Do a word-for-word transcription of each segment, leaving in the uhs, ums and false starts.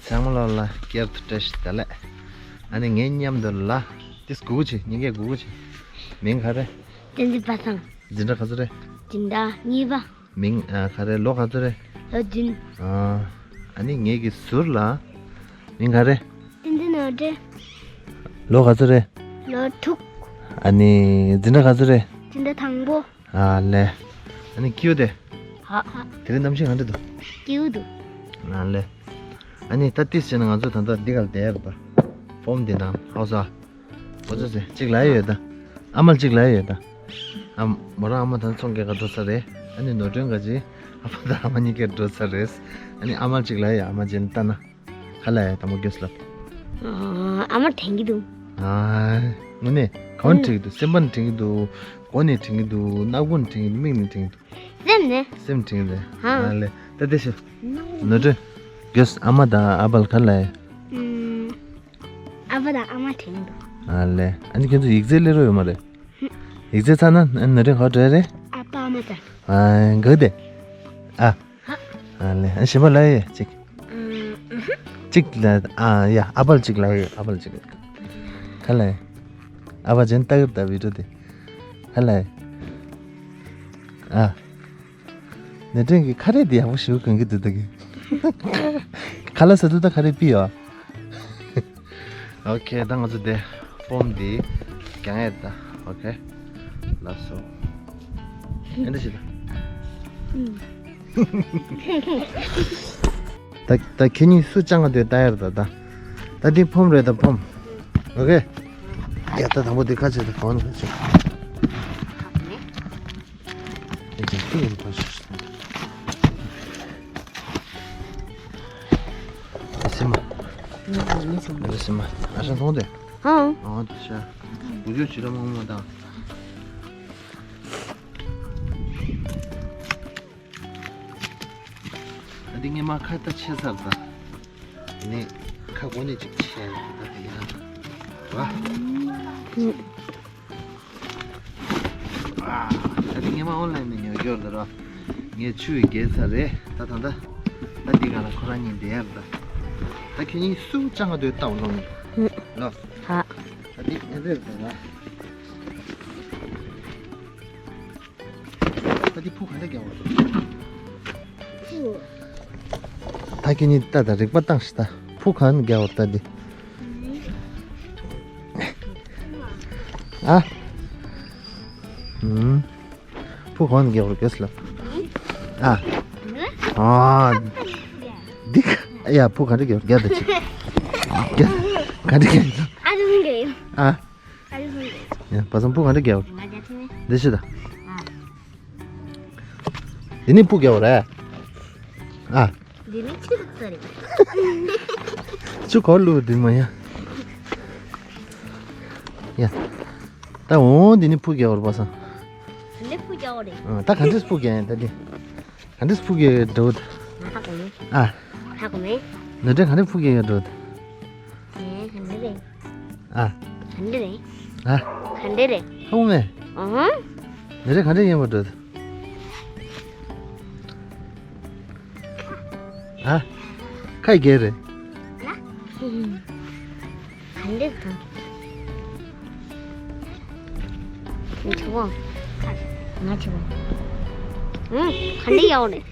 ཚང་མ་ལོ་ལ་བསྐྱར་དུ་བཀྲ་ཤིས་བདེ་ལེགས། ཨ་ནི་ངའི་མཉམ་དུ་ལ་ཏིས་གུ་གུ་ཆེ་ཉིན་གྱི་གུ་གུ་ཆེ། མིང་ག་རེ། བསྟན་འཛིན་པ་སངས། འཛིན་གྲྭ་ག་ཚོད་རེད། འཛིན་གྲྭ་གཉིས་པ། མིང་ཨ་ག་རེ་ལོ་ག་ཚོད་རེད། ལོ་བདུན། ཨ་ཨ་ནི་ངའི་གི་ཟུར་ལ། མིང་ག་རེ། བསྟན་འཛིན་ནོར་བཀྲས། ལོ་ག་ཚོད་རེད། ལོ་དྲུག། ཨ་ནི་འཛིན་གྲྭ་ག་ཚོད་རེད། འཛིན་གྲྭ་དང་པོ། ཨ་ལེ། ཨ་ནི་སྐྱིད་པོ་དེ། ཧ། དེ་རིང་གནམ་གཤིས་གང་འདྲ་འདུག་སྐྱིད་པོ་འདུག་ཨ་ལེ། ཨ་ནི་ད་ཏིས་བྱས་ན་ང་ཚོ་ད་ལྟ་འདི་གར་བསྡད་ཡོད་པ། ཕོམ་འདི་ནང་ཧའོ་ས། ཨོ་ཙི་ཙི་གཅིག་ལ་ཡོད་ད། ཨ་མ་གཅིག་ལ་ཡོད་ད། ཨ་མོ་རང་ཨ་མ་ད་ཚོང་སྐྱེལ་ག་འགྲོ་ས་རེད། ཨ་ནི་ནོར་སྒྲོན་ག་ཅི། ཨ་ཕ་དང་ཨ་མ་གཉིས་ཀས་འགྲོ་ས་རེད། ཨ་ནི་ཨ་མ་གཅིག་ལ་ཡོད། ཨ་མ་བྱས་ན་ལྟ་ན། ཁ་ལ་ཡ་དང་པོ་སྐྱོ་སླབ། ཨ་མ་དྲན་གྱི་འདུག་ཨ། དངོས་གནས་གང་དྲན་གྱི་འདུག་སེམས་པ་ནས་དྲན་གྱི་འདུག་མགོ་ནས་དྲན་གྱི་འདུག་སྣ་བུག་ནས་དྲན་གྱི་འདུག་མིག་ནས་དྲན་གྱི་འདུག་སེམས་ནས། སེམས་དྲན་གྱི་འདུག་ཧ། ཨ་ལེ། ད་དེ་ཤི། ནོར་སྒྲོན། སྐྱོ་ཨ་མ་དང་ཨ་པལ་ཁ་ལ་ཡ། ཨ་ཕ་དང་ཨ་མ་དྲན་གྱི་འདུག་ཨ་ལེ། ཨ་ནི་ཁྱོད་ཚོ་ཡིག་ཚད་སླེབས་རོགས་ཡོད་མ་རེད། ཡིག་ཚད་ཚར་ན་ཨ་ནོར་སྒྲོན་ག་པར་འགྲོ་ཡ་རེད། ཨ་ཕ་ཨ་མ་དང་། ཨ་ག་དེ། ཨ། ཨ་ལེ། ཨ་གཞན་པ་ལ་ཡོད་གཅིག་གཅིག་ལ་ཨ་ཡ་ཨ་པལ་གཅིག་ལ་ཡོད། ཨ་པལ་གཅིག་ག་ལ་ཡོད། ཨ་པལ་ཅན་ལྟ་གི་ད་བི་ཌིའོ་དེ་ག་ལ་ཡོད། ཨ། ནོར་སྒྲོན་གྱི་ཁ་རས་དེ་ཡག་པོ་ཞིག་གོན་གྱི་འདུག་ད་གི་ཁ་ལག་ཟ་དུས་ད་ཁ་རས་ཕུད་ཡོད། ཨོ་ཁེ། ད་ང་ཚོ་དེ་ཕོམ་འདི་རྒྱག་ཡས་ད། ཨོ་ཁེ། ལགས་སོ། ཨེ་འདྲ་ཞིག་ད། ད་ད་ཁྱེད་གཉིས་སུ་ལྕང་ག་འདོད་ལྟ་ཡར་ད་ད། ད་འདི་ཕོམ་རེད་ད་ཕོམ། ཨོ་ཁེ། ཡ་ད་དང་པོ་འདི་ཁ་ཕྱེ་ད་གོང་ནས་ཁ་ཕྱེ། སེམས་མ། སེམས་མ། ཨ་ཞང་མཐོང་དེ། ཧང་། ཨང་དེ་ཤ། བུ་ཆུ་ཇི་ལ་མང་མང་དང་། ཨ་འདི་ངས་མ་ཁ་ད་ཆེ་ཚར་ད། ནི་ཁ་གོ་ནས་ཅིག་ཆེ་ད་དེ་ཡ། བ། ཨ། ད་ནི་ངས་མ་ཨོན་ལན་ནས་ཉོ་རྒྱུ་རེད་ར། ངས་ཆུ་བརྒལ་ཚར་རེད་ད་ད་ད། ད་འདི་ག་ལ་ཁོ་རང་གཉིས་བསྡད་ཡ་རེད་ད། ད་ཁྱེད་གཉིས་སུ་ལྕང་ག་འདོད་ལྟ་བ་ལོང་ནི། ལོ། ཧ། ད་འདི་ཨེ་འདྲ་རེད་ད། ད་འདི་ཕུ་ག་འདྲ་རྒྱག་བ། ཕུ། ད་ཁྱེད་གཉིས་ལྟ་ད་རིག་པ་བཏང་ཤི་ད། ཕུ་ག་འདྲ་རྒྱག་བ་ད་འདི། ཨ། ཨུམ། ཕུ་ག་འདྲ་རྒྱག་བ་གས་ལ། ཨ། ཨ། འདི་ཡ་ཕུ་ག་འདྲ་རྒྱག་བ་རྒྱག་ད་ཅི། རྒྱག་ག་འདྲ་རྒྱག་ཨ། ཨ། ཡ་བ་སང་ཕུ་ག་འདྲ་རྒྱག་བ། འདི་ཤི་ད། འདི་ནི་ཕུ་རྒྱག་རེད། ཨ། འདི་ནི་ཆུ་བླུགས་ས་རེད། ཆུ་གོ་བླུགས་འདི་མ་ཡ། ཡ། ད་འོང་འདི་ནི་ཕུ་རྒྱག་རེད་པ་སང་། འདི་ཕུ་རྒྱག་རེད། ཨ་ད་ག་འདྲས་ཕུ་རྒྱག་ཡིན་ད་འདི། ག་འདྲས་ཕུ་རྒྱག་འགྲོ་ད། ང་ཧ་གོ་མེད། ཨ། ཧ་གོ་མེད། ནོར་སྒྲོན་ག་འདྲས་ཕུ་རྒྱག་འགྲོ་ད། ངས་ག་འདྲས་རེད། ཨ། ག་འདྲ་རེད། ཨ། ག་འདྲ་རེད། ཧ་གོ་མེད། ཨ་ཧ། ནི་རེ་ག་འདྲ་ཡིན་པ་འགྲོ། ཨ། ཁ་ཡི་གེ་རེད། ན། ག་འདྲ་དང་། ང་ཆེ་བ། ང་ཆེ་བ། ཨ། ག་འདྲ་ཡག་རེད།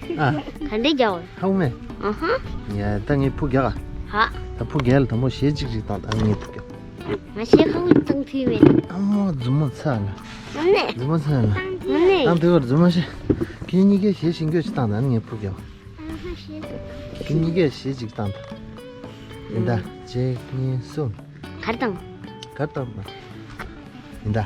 ཨ། ག་འདྲ་རྒྱག་རེད། ཧ་གོ་མེད། ཨ་ཧ། ཡ་ད་ངས་ཕུ་རྒྱག་ག་ཧ། ད་ཕུ་རྒྱག་ལ་དང་པོ་གཞས་གཅིག་གཅིག་བཏང་ད་ངས་ཕུ་རྒྱག་ང་ཞེ་ཁ་བོ་བཏང་ཐུབ་མེད། ཨ་མ་རྫུན་མ་ཚ་ལ། ངོ་ནས། རྫུན་མ་ཚ་ལ། ངོ་ནས། བཏང་དུས་རྫུན་མ་ཤེས། ཁྱེད་གཉིས་ཀས་གཞས་ཤིག་སྐྱོ་ཅིག་བཏང་ད་ངས་ཕུ་རྒྱག་ཨ་ཧ་ཤེས་སོང་། ཁྱེད་གཉིས་ཀས་གཞས་གཅིག་བཏང་ད། ཡིན་ད། གཅིག་གཉིས་གསུམ། གར་བཏང་། གར་བཏང་ད། ཡིན་ད།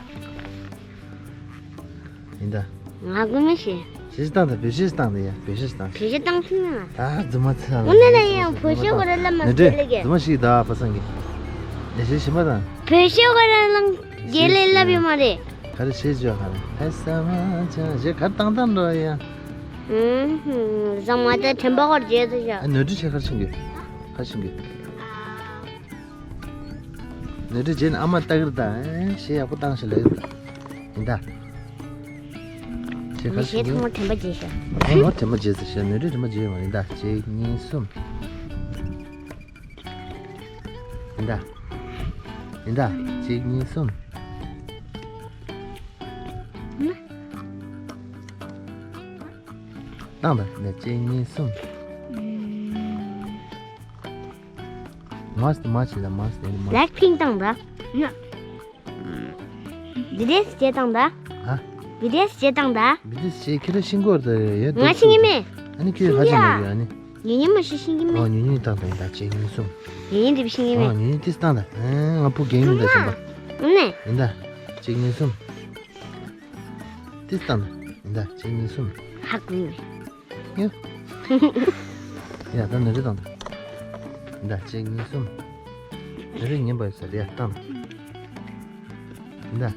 ཡིན་ད། ང་དགོས་མེད་ཤེས། གཞས་ཤིག་བཏང་ད། བོད་གཞས་ཤིག་བཏང་ད་ཡ། བོད་གཞས་ཤིག་བཏང་། བོད་གཞས་བཏང་ཐུབ་མིན་ང་། ད་རྫུན་མ་ཚ་ལ། དངོས་གནས་ལ་ཡང་བོད་གཞས་གོ་ར་ལ་མ་ནི་ཟེར་ལེ་གེ། རྫུན་མ་ཞིག་ད་པ་སང་གི། ཡ་གཞས་ཤིག་མ་དང་། བོད་གཞས་གོ་ར་ལ་རྒྱལ་ལས་ལབ་ཡོད་མ་རེད། ག་རེ་གཞས་བརྗོད་ག་རེ། ཧེ་ས་མ་ཅང་གཞས་གར་བཏང་བཏང་འགྲོ་ཡ། ཧུམ་ཧུམ། ཟ་མ་ད་དྲན་པ་གོ་རྗེས་སུ་བཞག་ཨ་ནོར་འཁྲུལ་བྱས་གར་ཕྱིན་གི། གར་ཕྱིན་གི། ནོར་འཁྲུལ་བྱས་ནས་ཨ་མ་ལྟ་གིར་ད། ཨེ་གཞས་ཡག་པོ་བཏང་ཞིག་ལབ་ཡིན་ད། ཡིན་ད། ཁྱེད་ག་རེ་གཞས་ཚང་མ་དྲན་པ་བརྗེད་ཤག་ཨེ་ངོ་དྲན་པ་བརྗེད་ཟེར་ཤག་ནོར་འཁྲུལ་དྲན་པ་བརྗེད་ཡོད་མ་རེད་ད། གཅིག་གཉིས་གསུམ། ཡིན་ད། ཡིན་ད། གཅིག་གཉིས་གསུམ། བཏང་ད། ཡིན་ད། གཅིག་གཉིས་གསུམ། མཱས་དེ་མཱས་བྱེད་ད། མཱས་དེ་མཱས། Blackpink བཏང་ད། ཡ། བི་ཊི་ཨེས་བྱེད་བཏང་ད། ཧ། བི་ཊི་ཨེས་བྱེད་བཏང་ད། བི་ཊི་ཨེས་བྱེད་ཁྱེད་རང་ཤེས་ཀྱི་ཡོད་ད། ཡ། ང་ཤེས་ཀྱི་མེད། ཨ་ནི་ཁྱོད་ཧ་ཅང་མ་ཡོད། ཨ་ནི། ཉུང་ཉུང་མ་ཤེས། ཤེས་ཀྱི་མེད། ཨོ། ཉུང་ཉུང་བཏང་ད། ཡིན་ད། གཅིག་གཉིས་གསུམ། ཉུང་ཉུང་དེ་བི་ཤེས་ཀྱི་མེད། ཨོ། ཉུང་ཉུང་དེ་བཏང་ད། ཨེ། ང་ཕུག་རྒྱང་ཡིན་ད། གཞན་པ། ཨ་ནི། ཡིན་ད། གཅིག་གཉིས་གསུམ། དེ་བཏང་ད། ཡིན་ད། གཅིག་གཉིས་གསུམ། ཧ་གོ་ཡིན། ཡ། ཡ། ད་ནི་རེ་བཏང་ད། ཡིན་ད། གཅིག་གཉིས་གསུམ། ནི་རེ་ཉན་པ་ཡོད་ས་རེད། ཡ། བཏང་ད། ཡིན་ད།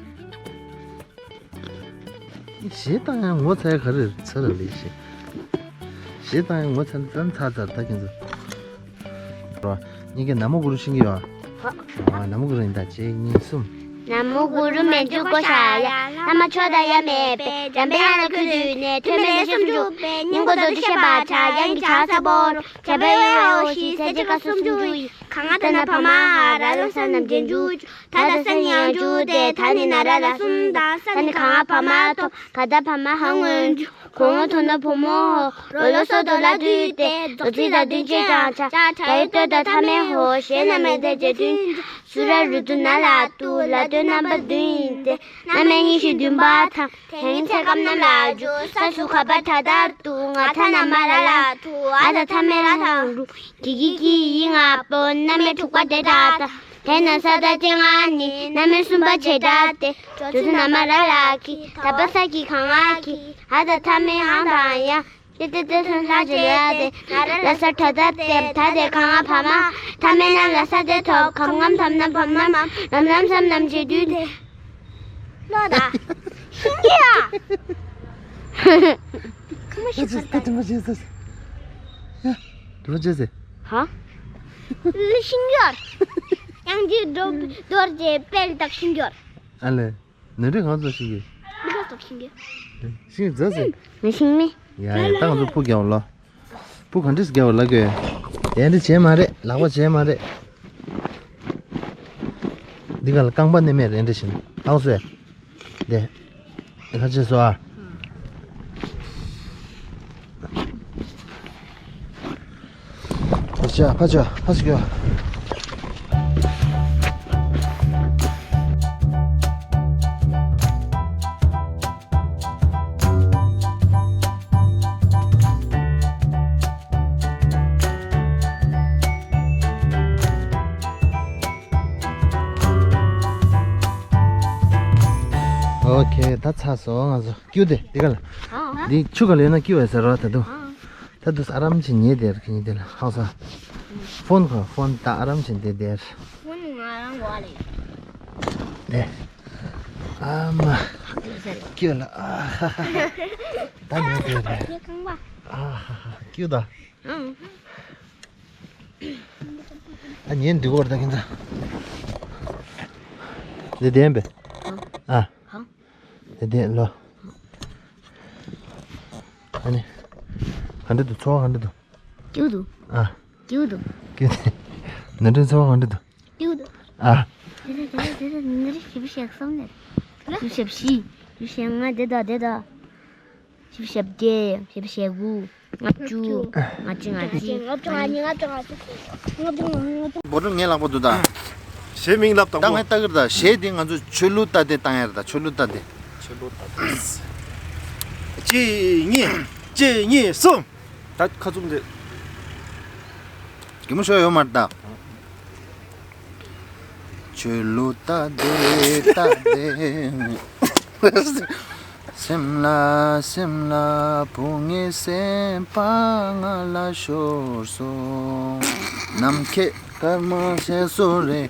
ཞེ་དྲག་ཡང་ངོ་ཚ་ཡ་ག་རེ་ཚ་ར་ལས་ཞེ། ཞེ་དྲག་ཡང་ངོ་ཚ་ཙམ་ཚ་ཚར་ད་ཁྱེད་ཚོ། རོ། གཉིས་ཀའི་ན་མོ་གུ་རུ་ཤེས་ཀྱི་ཡོད། ཨ། ན་མོ་གུ་རུ། ཡིན་ད། གཅིག་གཉིས་གསུམ། ན་མོ་གུ་རུ་མཉྫུ་ཀོ་ཤྭ་ཡ། བླ་མ་མཆོག་དང་དབྱེར་མེད་པའི། འཇམ་པའི་དབྱངས་ལ་གུས་བཏུད་ནས། ཐོགས་མེད་ལས་སུ་འཇུག་པའི། སྙིང་པོ་མདོར་བསྡུས་བཤད་པར་བྱ། དབྱངས་ཀྱི་བྱ་ས་པོ་རུ། བྱ་བའི་འོད་ཧོ་ཤི། གསལ་བྱེད་ཀ་གསུམ་འཇུག་ཡི། ག་ང་ད་ན་བ་མ་ཧ་ར་ལ་ས་རྣམས་རྗེས་འཇུག་ཅུ། ད་ད་ས་ནི་ཡང་འཇུག་སྟེ། ད་ནི་ན་ར་ལ་གསུམ་དང་། ས་ནི་ག་ང་བ་མ་ཐོབ། ག་ད་བ་མ་ཧ་སྔོན་འཇུག་གོ་ངོ་ཐོ་ན་བུ་མོ་ཧོ། རོ་ལོ་སོ་དོ་ལ་བསྡུས་ཏེ། རྫོགས་ཚིག་དང་དོན་ཅན་གང་བྱ། ད་ཡོད་སྟོད་དང་མཐའ་མེད་ཧོ། ཞེས་རྣམས་མེད་དེ་རྗེས་མཐུན་འཇུག་སུ་ར་རུ་དུ་ན་ལ་ཏུ། ལ་དོན་རྣམ་པ་བདུན་ཡིན་ཏེ། རྣམ་དབྱེ་གཉིས་བཞི་བདུན་པ་དང་། དེ་ཉིད་ཚེ་སྐབས་རྣམས་ལ་འཇུག་ས་སུ་ག་བ་ད་ལྟར་དུ། ང་ད་ན་མ་ར་ལ་ཐུ། འ་ད་མཐའ་མེད་ར་དང་རུ། གི་གི་གི་ཡི་ང་པོ། རྣམ་དབྱེ་དྲུག་པ་དེ་ལྟར་ལྟ། དེས་ན་ས་ད་སྤྱི་ལྔ་ནི། རྣམ་དབྱེ་གསུམ་པ་བྱེ་བྲག་སྟེ། འཇོག་ཚུལ་ན་མ་ར་ལ་གི། ད་བ་ས་གི་ག་ང་གི། འ་ད་མཐའ་མེད་འང་དང་ཡང་། ཏེ་ཏེ་ཏེ་སོན་ལྷ་བྱེད་ལ་སྟེ། ན་ར་ལ་ས་ད་ལྟར་ཏེ། ད་དེ་ག་ང་བ་མ། མཐའ་མེད་ན་ལ་ས་དེ་ཐོབ། གམ་ངམ་དམ་ན་བམ་ན་མམ། ལམ་ལམ་སམ་ལམ་བྱེད་དུས་ཏེ། ལོ་ད། ཤིང་གི་ཨ། ཁ་མ་ཤི་ཁ་ཁ་ཏི་མ་ཤི་ས། ཡ། དུ་མ་ཅི་ཟེར། ཧ། ཤིང་གི་ཨ། ཡང་ཅི་འགྲོ་འདོར་ཅེ་སྤེལ་དག་ཤིང་གི་ཨ། ཨ་ལེ། ནི་རི་གང་ཚོ་ཤིང་གི། མི་ག་ཚོ་ཤིང་གི། ཤིང་རྫ་ཟེར། མི་ཤིང་མི། ཡ་ཡ། ད་ང་ཚོ་ཕུ་རྒྱག་ལོ། བུ་ག་འདྲས་རྒྱལ་བ་ལ་གོས། དེ་འདྲ་བྱས་མ་རེད། ལག་པ་བྱས་མ་རེད། འདི་ག་ལ་རྐང་པ་ནི་མེད་རེད་འདྲ་བཞིན་ལྟ་སོས། དེ། ཁ་ཆེ་སོ་ཨ། ཕ་ཆ་ཕ་ཆ་ཕ་ཆ་གོ། ཨོ་ཁེ། ད་ཚར་སོང་། ང་ཚོ་ཀྱུ་དེ་འདི་ག་ལ། ཨང་། འདི་ཆུ་ག་ལ་ཡོད་ན་ཀྱུ་བས་ཟེར་རོ་ད་དུང་། ཨང་། ད་དུ་ཨ་རམ་ཆེན་ཉེ་དེར་ཁྱེད་ཉེ་དེ་ལ་ཧང་སང་། ཕོན་ཁ་ཕོན་ད་ཨ་རམ་ཆེན་དེ་དེར། ཕོན་ང་རང་གོ་ལེ། དེ། ཨ་མ། ཀྱུ་ལ་ཨ་ཧ་ཧ་ཧ། ད་ཉེ་དེ་རེད། ཁྱེད་ཁང་པ། ཨ་ཧ་ཧ་ཀྱུ་ད། ཨང་། ཨ་ཉན་འདི་གོར་ད་ཁྱེད་ཚ། འདི་བདེན་པས། ཨ། ཨ། ཧང་། དེ་དེ་ལོ། ཨ་ནི། ག་འདྲ་འདུག་ཚོར་བ་ག་འདྲ་འདུག་སྐྱིད་འདུག་ཨ། སྐྱིད་འདུག་སྐྱིད་འདུག་ནི་འདྲའི་ཚོར་བ་ག་འདྲ་འདུག་སྐྱིད་འདུག་ཨ། དེ་དེ་དེ་དེ་དེ་ནི་རེ་ཞིབ་བཤད་བསམ་ནས། ཞིབ་བཤད་བཞི། ཞིབ་བཤད་ལྔ་དེ་དང་དེ་དང་། ཞིབ་བཤད་བརྒྱད། ཞིབ་བཤད་དགུ། ལྔ་བཅུ། ལྔ་བཅུ་ང་གཅིག་ལྔ་བཅུ་ང་གཅིག་ལྔ་བཅུ་ང་གཅིག་ལྔ་བཅུ་ང་གཅིག་བོ་ཊོ་ངའི་ལག་པ་འདུག་ད། གཞས་མིང་ལབ་དང་པོ། ད་ངས་ལྟ་གི་རེད་ད། གཞས་དེ་ང་ཚོ་ཆོས་ལུགས་ལྟ་དེ་བཏང་ཡ་རེད་ད། ཆོས་ལུགས་ལྟ་དེ། ཆོས་ལུགས་ལྟ་དེ། གཅིག་གཉིས། གཅིག་གཉིས་གསུམ། ད་ཁ་བཙུམ་དེ། གད་མོ་ཤོར་ཡོད་མ་རེད་ད། ཆོས་ལུགས་ལྟ་དེ་ལྟ་དེ། སེམས་ལ་སེམས་ལ་བུ་ངའི་སེམས་པ་ང་ལ་ཤོར་སོང་། ནམ་མཁའི་སྐར་མ་ཤར་སོང་རེད།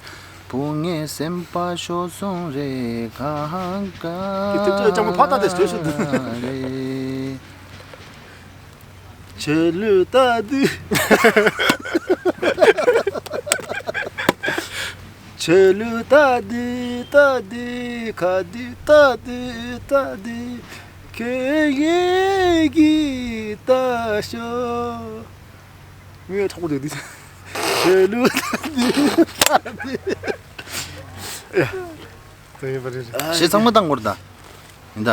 བུ་ངའི་སེམས་པ་ཤོར་སོང་རེད། གང་ག་རེད། ཆོས་ལུགས་ལྟ་དུས། ཆོས་ལུགས་ལྟ་དུས་ལྟ་དུས་ག་དུས་ལྟ་དུས་ལྟ་དུས་ཁྱོད་ཡིན་གྱི་ལྟ་ཤོག་མི་ཡ་ཁྲག་པོ་འདུག་འདི། ཆོས་ལུགས་ད་འདི་ད་འདི། ཡ། དེ་ཡིན་པ་རེད། ཞེས་ཚང་མ་བཏང་དགོས་རེད་ད། ཡིན་ད།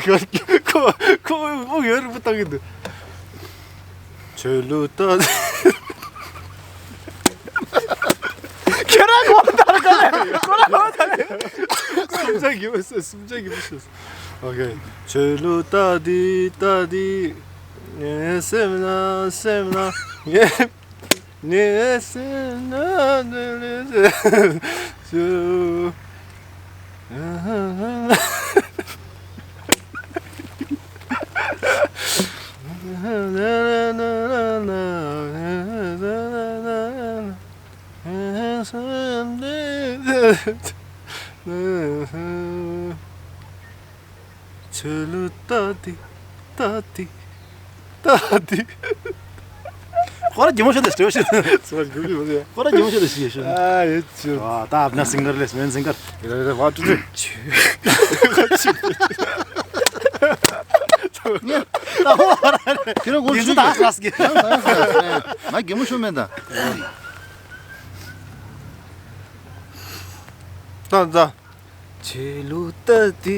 ཁོ་ཁོ་ཁོ་དབུགས་ཡོད་རིང་པོ་བཏང་གི་འདུག་ཆོས་ལུགས་ད། ཁྱེད་རང་གོ་ལྟར་ག་རེ་ཁོ་རང་གོ་ལྟར། སུམ་ཆ་གི་མི་ཤེས། སུམ་ཆ་གི་མི་ཤེས། ཨོ་ཁེ། ཆོས་ལུགས་ད་འདི་ད་འདི། ངའི་སེམས་ན་སེམས་ན་ངའི། ངའི་སེམས་ན་ངའི་སེམས་སུ། ཆོས་ལུགས་ད་འདི་ད་འདི་ད་འདི། ཁོ་ར་རྒྱུ་མ་ཤོད་དེ་ཤོད་ཤོད། ཁོ་ར་རྒྱུ་མ་ཤོད་དེ་ཤོད་ཤོད། ཨ་ཡེ་ཆུ། ཨ་ད་ཨབ་ན་སིང་གར་ལེས་མེན་སིང་གར། ཡ་རེ་རེ་བ་ཏུ་ཏུ། ཆུ། ཁྱེད་རང་གོ་ཡིན་ཚུལ་ད་ཧ་ས་གི། ང་རྒྱུ་མ་ཤོད་མེད་ད། ད་ད། ཆོས་ལུགས་ད་དེ་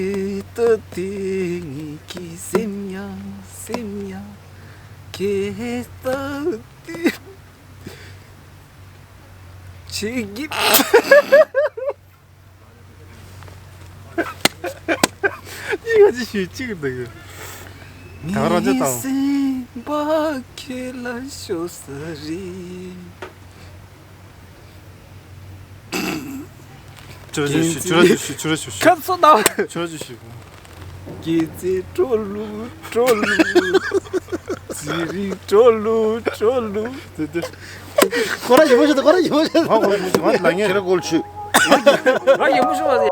ད་དེ་ངེད་ཀྱི་སེམས་ཡང་སེམས་ཡང་ཁྱེད་ད་དེ་ཆེ་གི། ཉིན་ག་ཅི་ཞུས་གཅིག་འདུག་གི། ད་ག་རང་ཅག་དང་། ངའི་སེམས་པ་ཁྱེད་ལ་ཤོར་ས་རེད། ཁྱོད་ར་ཅིག་ཞུ། ཁྱོད་ར་ཅིག་ཞུ། ཁྱོད་ར་ཅིག་ཞུ། ཁྱོད་ཚོ་ན། ཁྱོད་ར་ཅིག་ཞུ། སྐྱེད་ཚལ་དྲོ་ལུ་དྲོ་ལུ། ཚེ་རིང་དྲོ་ལུ་དྲོ་ལུ། དེ་དེ། ཁོ་ར་ཡིན་པ་ཞིག་དང་ཁོ་ར་ཡིན་པ་ཞིག་དང་། ང་ཁོ་ར་ཡིན་པ་ཞིག་ང་ལ་ངས། ཁྱེད་ར་གོལ་ཆུ། ང་ཡིན་པ་ཞིག་མ་ཟེར།